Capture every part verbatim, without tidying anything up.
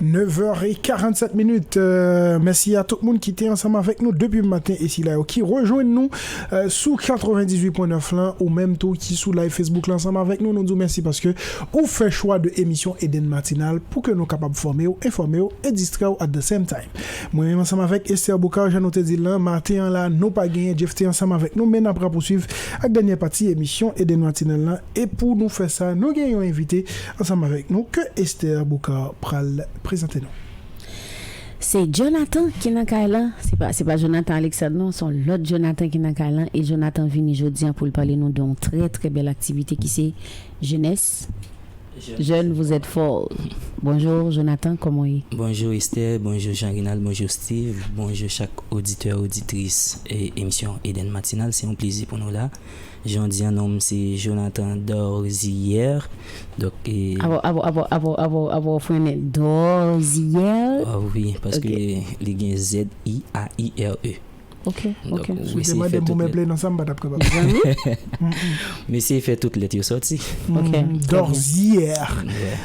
Neuf heures et quarante-sept minutes. Euh, mèsi a tout moun ki te ansanm avèk nou depi maten e sila yo ki rejwenn nou euh, sou quatre-vingt-dix-huit point neuf lan ou menm tou ki sou live Facebook lan ansanm avèk nou. Nou di w mèsi paske ou fè chwa de emisyon Eden Matinal pou ke nou kapab fòme w, enfòme w e distrè w at the same time. Mwen menm ansanm avèk Esther Boucard, jan nou te di l lan, maten an la, nou pa genyen Jeff T ansanm avèk nou, men n ap rapouswiv ak dènyè pati emisyon Eden Matinal lan. E pou nou fè sa, nou gen yon envite ansanm avèk nou ke Esther Boucard pral prezante nou. Se Jonathan ki nan kay lan. Se pa, se pa Jonathan Alexandre, non. Se yon lòt Jonathan ki nan kay lan. E Jonathan vini jodi an pou l pale nou de yon trè, trè bèl aktivite ki se Jeunesse. Jeune, vous êtes fort. Bonjour Jonathan, comment est? Bonjour Esther, bonjour Jean-Rinald, bonjour Steve, bonjour chaque auditeur, auditrice et émission Eden Matinal. C'est un plaisir pour nous là. Jan w di an, non m se Jonathan Dorzière. Donk, e, Abo, abo, abo, abo, abo, abo, frennen. Dorzière. Ah wi, paske li gen Z I A I R E. Ok, ok. Si w te mande m pou m eple nan sa, m pa t ap kapab. M eseye fè tout lèt yo sòti. Ok. Dorzière.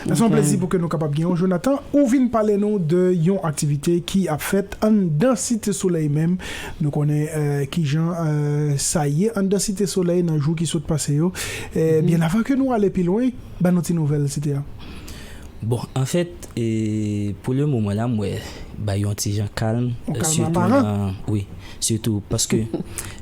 Se yon plezi pou ke nou kapab gen w, Jonathan. Ou vin pale nou de yon aktivite ki ap fèt anndan Site Solèy menm. Nou konnen euh, kijan euh, sa ye anndan Site Solèy nan jou ki sot pase yo. Euh, byen avan ke nou ale pi lwen, ban nou ti nouvèl site a. Bon, anfèt, e, pou le moman la, m wè bay yon ti jan kalm. Yon kalm aparan. Wi, sitou paske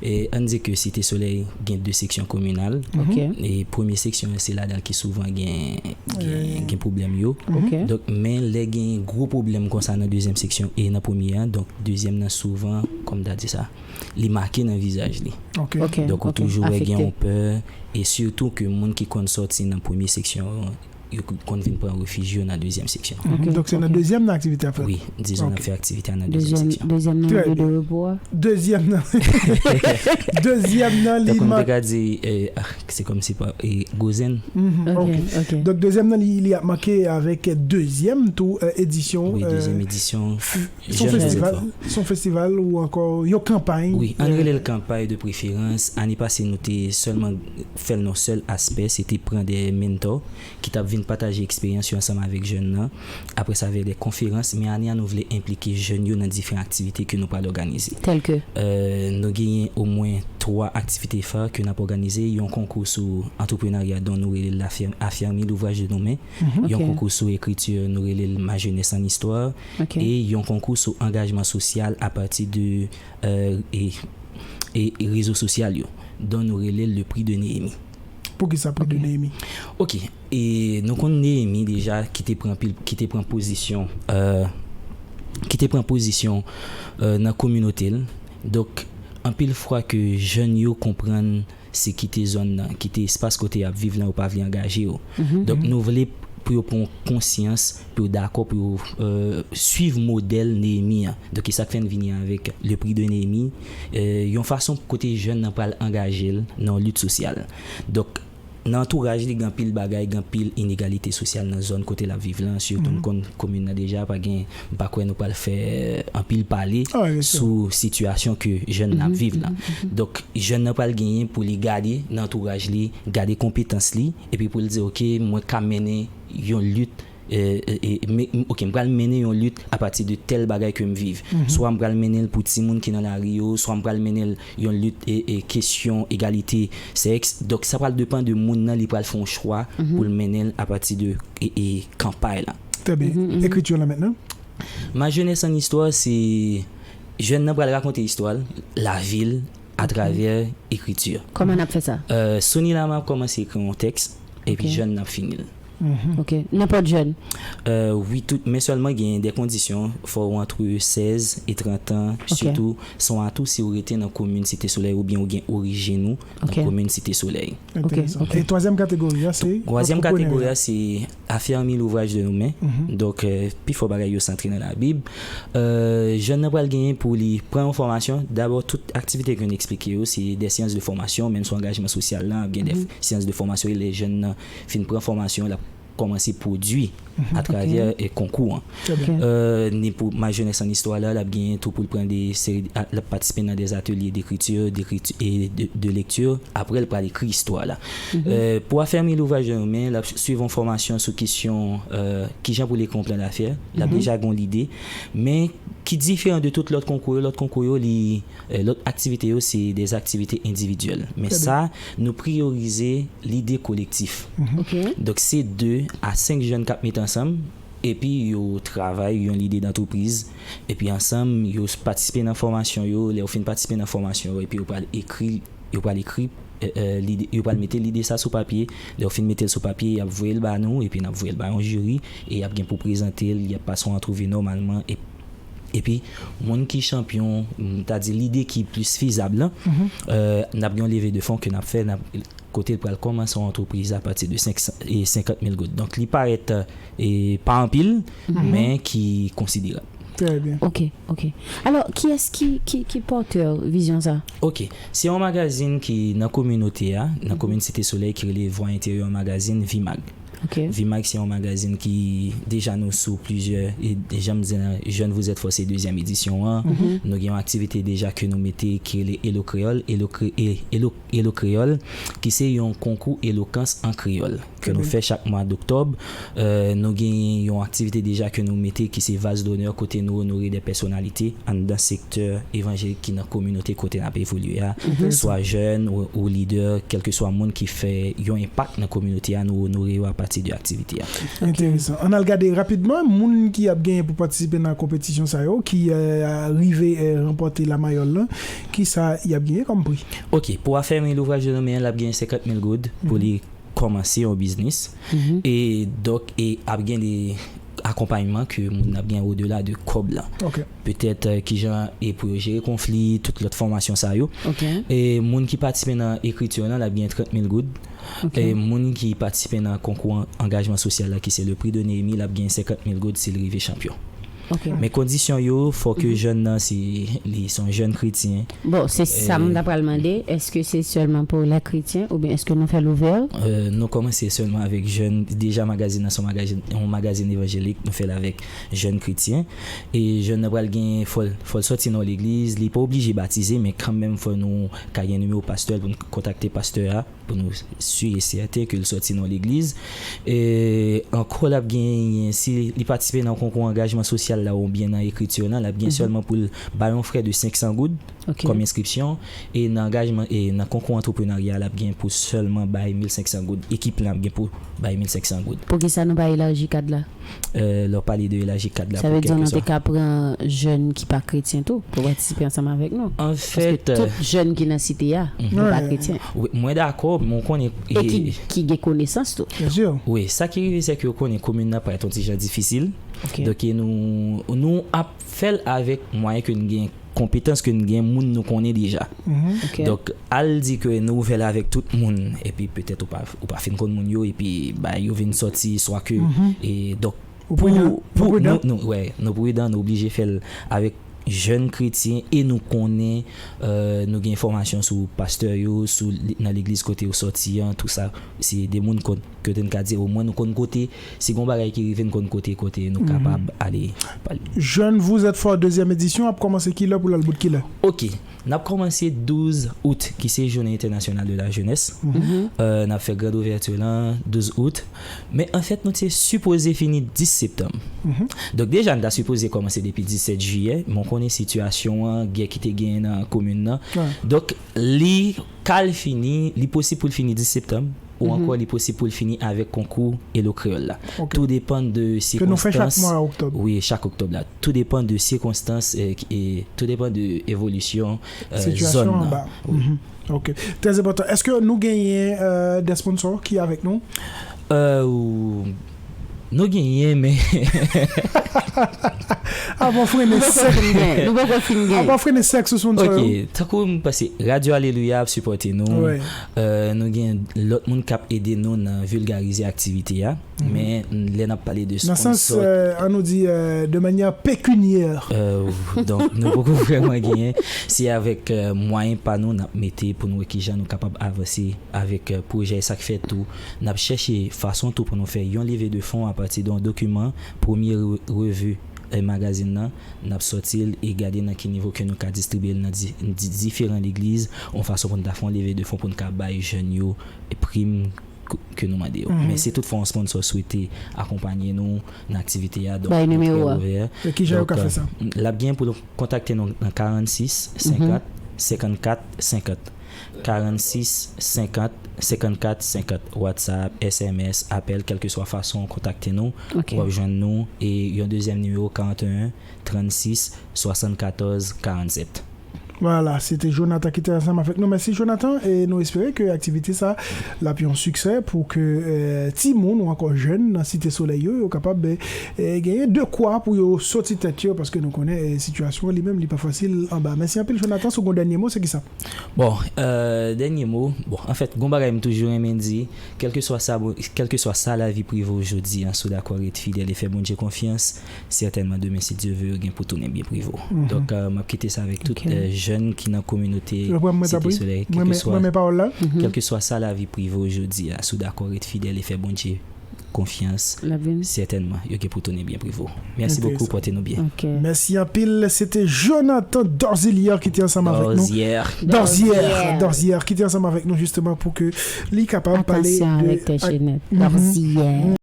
e, ann di ke Site Solèy gen de seksyon kominal. Ok. E premye seksyon an se ladan l ki souvan gen, gen, gen pwoblèm yo. Ok. Donk, men lè gen gwo pwoblèm konsa nan dezyèm seksyon e nan premye an, donk dezyèm nan souvan, kòm ta di sa, li make nan vizaj li. Ok. Ok. Donk ou ok, toujou wè gen afekte. Yon pè, e sitou ke moun ki konn sòti nan premye seksyon an, yo konn vin pran refij yo nan dezyèm seksyon. Ok, Donk se nan ok. Dezyèm nan aktivite ap fèt. Wi, dizon Ok. Ap fè aktivite an nan dezyèm Dezyèm, seksyon. dezyèm nan Trè yo de byen. repo a. Dezyèm nan li Tankou m ma- te ka di, e, ah, se kòmsi pa e, Gozen. Mhm, Ok, ok. ok. Donk dezyèm nan li, li ap make avèk dezyèm tou euh, edisyon. Wi, euh, dezyèm edisyon. f- se yon Jeune festival, Festival. se yon festival ou ankò yon kanpay. Wi, ann rele l kanpay de preferans. Ane pase nou te sèlman fè l nan sèl aspè, se te pran de mentò ki t ap vin pataje eksperyans yo ansanm avèk jèn nan. Apre sa, avèk de konferans, men ane a nou vle enplike jèn yo nan diferan aktivite ke nou pral òganize. Tèl ke? Euh, nou genyen omwen twa aktivite fa ke n ap òganize, yon konkou sou antreprenarya donk nou rele l afèm- afèmi louvraj de nou men, yon Ok. Konkou sou ekriti nou rele l Ma Jeunesse en Histoire, Ok. e yon konkou sou angajman sosyal apati de euh, e, e rezo sosyal yo, donk nou rele l le Prix de Néhémie. Poukisa Prix de Néhémie? Ok, e nou konn Neyemi deja ki te pran pil, ki te pran pozisyon, euh, ki te pran pozisyon euh, nan kominote l. Donk, anpil fwa ke jèn yo konprann se kite zòn nan, kite espas kote y ap viv lan, yo pa vle angaje yo. Donk, nou vle pou yo pran konsyans, pou yo dakò, pou yo euh, swiv modèl Neyemi an. Donk, e sa k fè n vini avèk le Prix de Néhémie. Euh, yon fason kote jèn nan pral angaje l nan yon lit sosyal. Donk, nan antouraj li, gen anpil bagay, gen anpil inegalite sosyal nan zòn kote l ap viv lan. Sitou, nou konn komin nan deja, pa gen, m pa kwè nou pral fè euh, anpil pale Ah, byen si. Sou sitiyasyon ke jèn nan ap viv lan. Donk, jèn nan pral genyen pou li gade nan antouraj li, gade konpetans li, epi pou l di, ok, mwen ka mennen yon lit, e, e, e, me- m- ok, m pral mennen yon lit apati de tèl bagay ke m viv. Swa m pral mennen l pou timoun ki nan lari yo, swa m pral mennen l yon lit e, e kesyon egalite sèks. Donk, sa pral depann de moun nan, li pral fè yon chwa pou l mennen l apati de e, e kanpay la. Trè byen. Ekriti la mentnan? Ma Jeunesse en Histoire, se jèn nan pral rakonte istwa l, lavi l, atravè ekriti. Kòman n ap fè sa? Euh, Sony Lama ap kòmanse ekri yon tèks, epi Ok. Jèn nan ap fini l. Ok, nenpòt jèn. Euh, wi, tout, men sèlman gen de kondisyon. Fò w antre sèz e trant an, sitou se yon atou si w rete nan komin Site Solèy oubyen w gen orijin ou nan Ok. Komin Site Solèy. Enteresan. Ok. E twazyèm kategori a se Twazyèm antreprenè. Kategori a se afèmi louvraj de nou men. Donk, euh, pifò bagay yo santre nan Labib. Euh, jèn nan pral genyen pou li pran yon fòmasyon. Dabò, tout aktivite ke n eksplike yo, se de seyans de fòmasyon, menm sou angajman sosyal la, gen de seyans de fòmasyon, e lè jèn nan fin pran fòmasyon, l ap kòmanse pwodui atravè e konkou an. Trè byen. Ok. Euh, ni pou Ma Jeunesse en Histoire la, l ap genyen tou pou l pran de seri, a- l ap patisipe nan des ateliers d'écriture, d'écriture et de, de lecture. Apre, l pral ekri istwa la. Euh, pou afèmi louvraj nan men, l ap swiv yon fòmasyon sou kesyon euh, kijan pou l ekri yon plan d'affaires. L ap deja gen yon lide. Men ki diferan de tout lòt konkou yo, lòt konkou yo, li, euh, lòt aktivite yo, se des activités individuelles. Men Trè byen. Sa, nou priyorize lide kolektif. Ok. Donk, se de a senk jèn k ap met ansanm, epi yo travay yon lide d'antrepriz, epi ansanm, yo s- patisipe nan fòmasyon yo, lè yo fin patisipe nan fòmasyon yo, epi yo pral ekri, yo pral ekri, euh, euh, lide, yo pral mete lide sa sou papye, lè yo fin mete l sou papye, y ap voye l ba nou, epi n ap voye l ba yon jiri, e y ap gen pou prezante l, y ap pase yon antrevi nòmalman, e epi, moun ki chanpyon, m ta di lide ki plis fizab lan, euh, n ap gen yon leve de fon ke n ap fè, n ap, kote l pral kòmanse yon antrepriz apati de senk san e senkant mil goud. Donk, li parèt e pa anpil, men ki konsiderab. Trè byen. Ok, ok. Alò, kiyès ki, ki, ki pòtè vizyon sa? Ok, se yon magazin ki nan kominote a, nan komin Site Solèy ki rele Vwa Enteryè, yon magazin Vimag. Ok. Vimag se yon magazin ki deja nou sou plizyè, e jan m di nan Jeunes vous êtes force dezyèm edisyon an. Nou gen yon aktivite deja ke nou mete ki rele Elo Kreyòl, Elo, Kre- e- Elo, Elo Kreyòl, ki se yon konkou elokans an kreyòl ke nou fè chak mwa doktòb. Euh, nou gen yon aktivite deja ke nou mete ki se Vase d'honneur kote nou onore de pèsonalite anndan sektè evanjelik ki nan kominote kote n ap evolye a, swa jèn ou, ou lidè, kèlkeswa moun ki fè yon enpak nan kominote a, nou onore yo apati de aktivite a. Enteresan. Ann al gade rapidman moun ki ap genyen pou patisipe nan konpetisyon sa yo, ki euh, rive euh, ranpòte lamayòl lan, kisa y ap genyen kòm pri? Ok, pou afèmi louvraj de nan men an, l ap genyen senkant mil goud pou li kòmanse yon biznis. E donk, e ap gen de akonpayman ke moun ap gen odela de kòb lan. Ok. Petèt euh, kijan e pou yo jere konfli, tout lòt fòmasyon sa yo. Ok. E moun ki patisipe nan ekriti lan, l ap gen trant mil goud. Ok. E moun ki patisipe nan konkou an- angajman sosyal la, ki se le Prix de Néhémie, l ap gen senkant mil goud si l rive chanpyon. Ok. Men kondisyon yo, fò ke jèn nan, si li se yon jèn kretyen. Bon, se sa m ta pral mande. Èske se sèlman pou lè kretyen oubyen èske nou fè l ouvè? Euh, nou kòmanse sèlman avèk jèn. Deja, magazin nan se yon magazin, yon magazin evanjelik. Nou fè l avèk jèn kretyen. E jèn nan pral gen, fò l fò l sòti nan legliz. Li pa oblije batize, men kanmenm, fò nou ka gen nimewo pastè l pou n kontakte pastè a, pou nou si e sèten ke l sòti nan legliz. E ankò, l ap genyen, si li patisipe nan konkou angajman sosyal la oubyen nan ekriti lan, l ap gen sèlman pou l bay yon frè de senk san goud Ok. kòm enskripsyon. E nan angajman, e nan konkou antreprenarya, l ap gen pou sèlman bay mil senk san goud. Ekip lan ap gen pou bay mil senk san goud. Poukisa nou pa elaji kad la? Euh, lè w pale de elaji kad la, Sa pou vle di nou kèlkeswa te ka pran jèn ki pa kretyen tou pou patisipe ansanm avèk nou. An Paske fèt, euh, tout jèn ki nan site a, yo pa Ouais. kretyen. Wi, mwen dakò, men w konnen. E ki, ki gen konesans tou. Byen si. Wi, sa ki rive, se ke w konnen komin nan parèt yon ti jan difisil. Ok. Donk, e nou, nou ap fè l avèk mwayen ke n gen, konpetans ke n gen, moun nou konnen deja. Ok. Donk, al di ke nou ouvè l avèk tout moun, epi petèt ou pa, ou pa fin konn moun yo, epi ba yo vin sòti, swa ke, e donk, Ou pridan, ou pou pridan. Nou, nou, wè, nou pridan, nou oblije fè l avèk jèn kretyen, e nou konnen, euh, nou gen enfòmasyon sou pastè yo, sou li- nan legliz kote yo sòti an, tou sa. Se de moun kon- ke te n ka di, omwen nou konn kote, si gen bagay ki rive, n konn kote, kote nou kapab ale pale. Jeunes vous êtes force dezyèm edisyon ap kòmanse kilè pou l al bout kilè? Ok, n ap kòmanse douz out, ki se Jounen Entènasyonal de la Jenès. Euh, n ap fè grand ouvèti lan douz out. Men anfèt, nou te sipoze fini dis septanm. Donk, deja, n ta sipoze kòmanse depi disèt jiyè, men w konnen sitiyasyon an, gè ki te genyen nan komin nan. Wè. Donk, li ka al fini, li posib pou l fini dis septanm, ou ankò li posib pou l fini avèk konkou Elo Kreyòl la. Ok. Tou depann de Ke nou fè chak sikonstans. Mwa oktòb. Wi, chak oktòb la. Tou depann de sikonstans, e, e tou depann de evolisyon, e, Sitiyasyon zòn an nan. Ba. Mhm. Ok. Trè enpòtan. Èske nou genyen euh, de sponsò ki avèk nou? Euh, ou- Nou genyen, men Avan frennen sèk. Nou poko fin gen. Avan frennen sèk sou sponsor yo. Ok, tankou m panse Radyo Alelouya ap sipòte nou. Wi. Euh, nou gen lòt moun k ap ede nou nan vilgarize aktivite a. Men lè n ap pale de Nan sans, sponsor, euh, an nou di, euh, de manyè pekinyè. Euh, donk, nou poko vrèman genyen. Se avèk euh, mwayen pa nou n ap mete pou nou wè kijan nou kapab avanse avèk euh, pwojè sa k fè tou. N ap chèche fason tou pou nou fè yon leve de fon apati de yon dokiman, premye re- revi euh, magazin nan, n ap sòti l e gade nan ki nivo ke nou ka distribye l nan di- di- diferan legliz, yon fason pou n ta fè yon leve de fon pou n ka bay jèn yo prim k- ke nou mande yo. Men si toutfwa yon sponsor swete akonpanye nou nan aktivite a, donk Bay nou nimewo trè a. ouvè. E kijan yo ka Donk, fè sa? euh, l ap gen pou nou kontakte nou nan karannsis senkant senkannkat senkant. Karannsis senkant senkannkat senkant. WhatsApp, S M S, apèl, kèlkeswa fason w kontakte nou, Ok. w ap jwenn nou. E yon dezyèm nimewo, karanteyen trannsis swasannkatòz karannsèt. Vwala, se te Jonathan ki te ansanm avèk nou. Mèsi Jonathan, e nou espere ke aktivite sa l ap yon siksè pou ke euh, timoun ou ankò jèn nan Site Solèy yo, yo kapab euh, genyen dekwa pou yo soti tèt yo, paske nou konnen euh, sitiyasyon an li menm li pa fasil anba. Mèsi anpil Jonathan, si w gen yon dènye mo, se ki sa? Bon, euh, dènye mo, bon, anfèt, gon bagay m toujou renmen di, kèlkeswa sa, kèlkeswa sa lavi prive w jodi a, si w dakò ret fidèl e fè Bondye konfyans, sètènman demen, si Dye ve, yo gen pou tounen byen prive w. Donk, euh, m ap kite sa avèk tout Ok. euh, jèn ki nan kominote Reprann mwen Site tanpri. Solèy, Mwen men- kèlkeswa mwen men pawòl la. kèlkeswa sa lavi prive w jodi a, si w dakò ret fidèl e fè Bondye konfyans, L ap vin. sètènman, yo gen pou tounen byen prive w. Mèsi Enteresan. bokou, pòte nou byen. Ok. Mèsi anpil. Se te Jonathan Dorzilier ki te ansanm avèk nou. Dorzilier. Dorzilier. Dorzilier ki te ansanm avèk nou jisteman pou ke li kapab pale Atansyon de avèk tèt ak- chenèt. Mhm. Dorzilier.